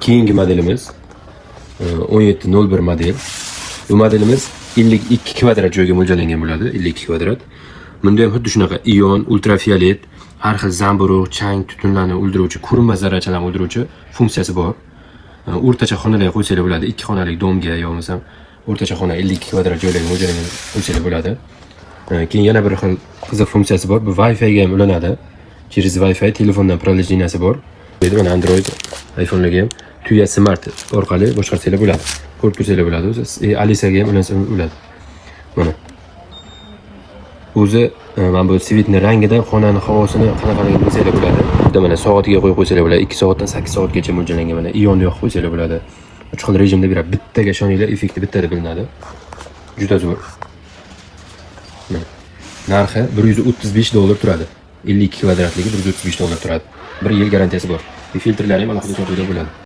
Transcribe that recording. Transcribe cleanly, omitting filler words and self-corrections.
Keyingi modelimiz 1701 model. Bu modelimiz 52 kvadrat joyga mo'ljallangan bo'ladi, 52 kvadrat. Bunda ham xuddi shunaqa ion, ultrafiolet, har xil zamburug', chang, tutunlarni o'ldiruvchi, ko'rinmas zarrachalarni o'ldiruvchi funksiyasi bor. O'rtacha xonalarga qo'ysanglar bo'ladi, ikki xonalik дом ga yo bo'lmasam o'rtacha xona, 52 kvadrat joylarga mo'ljallangan qo'ysanglar bo'ladi. Keyin yana bir xil qiziq funksiyasi bor. Bu Wi-Fi ga ham ulanadi. Через Wi-Fi telefondan приложение si bor. Mana Android, iPhone'larga ham Tuya Smart orqali boshqarsanglar bo'ladi. Ko'rib tursanglar bo'ladi o'zi. Alisaga ham ulansa bo'ladi. Mana. O'zi mana bu свет ni rangidan xonani havosini qanaqaligini bilsanglar bo'ladi. Bitta mana soatiga qo'yib qo'ysanglar bo'ladi. 2 soatdan 8 soatgacha mo'ljallangan, mana ion yoqib qo'ysanglar bo'ladi. Uch xil rejimda beradi. Bittaga ishoninglar, effekti bittada bilinadi. Juda zo'r. Mana. Narxi 135 dollar turadi. 52 kvadratligi 135 dollar turadi. 1 yil garantiyasi bor. Filtrlari ham alohida sotuvda bo'ladi.